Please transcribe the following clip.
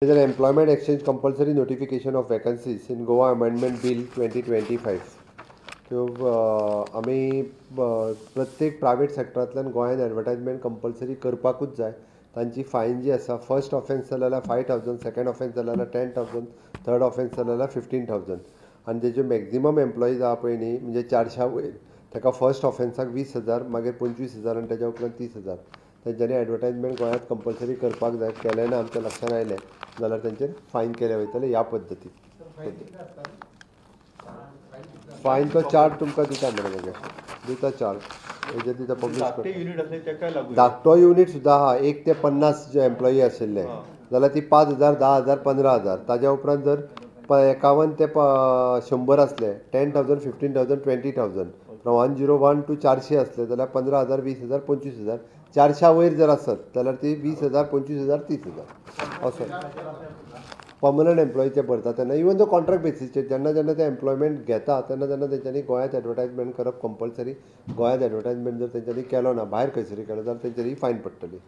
There is an Employment Exchange Compulsory Notification of Vacancies in Goa Amendment Bill 2025. त्यो आमी प्रत्येक private सेक्टरांतल्यान गोंयांत advertisement compulsory करपाकूच जाय. तांची फायन जी आसा, फर्स्ट ऑफेन्स जाल्यार 5000, सेकंड ऑफेन्स जाल्यार 10,000, थर्ड ऑफेन्स जाल्यार 15,000. आनी तेज्यो मॅक्झिमम एम्प्लॉईज आहा पळय न्ही, म्हणजे 400 वयर, ताका फर्स्ट ऑफेन्साक 20,000, मागीर 25,000 आनी ताच्या उपरांत 30,000. तेंच्यांनी एडवर्टायजमेंट गोंयांत कंपल्सरी करपाक जाय. केलें ना, आमच्या लक्षांत आयलें जाल्यार तेंचेर फायन केले वयतले. ह्या पद्दतीन फायन तो चार्ट तुमकां दिता मरे, मागीर दिता चार्ट हेजेर दिता पब्लीश करता. धाकटो युनीट सुद्दां आहा, 1 ते 50 जे एम्प्लॉई आशिल्ले जाल्यार ती 5,000, 10,000, 15,000. ताज्या उपरांत जर 51 ते 100 आसले 10,000, 15,000, 20,000. फ्रॉम 101 टू 400 आसले जाल्यार 15,000, 20,000, 25,000. 400 वयर जर आसत जाल्यार ती 20,000, 25,000, 30,000. असो पर्मनंट एम्प्लॉई ते भरता तेन्ना, इवन दो कॉन्ट्रॅक्ट बेसीसचेर जेन्ना जेन्ना ते एम्प्लॉयमेंट घेता तेन्ना तेन्ना तेंच्यांनी गोंयांत एडवर्टायजमेंट करप कंपल्सरी. गोंयांत एडवर्टायजमेंट जर तेंच्यांनी केलो ना, भायर खंयसरी केलो जाल्यार तेंचेर ही फायन पडटली.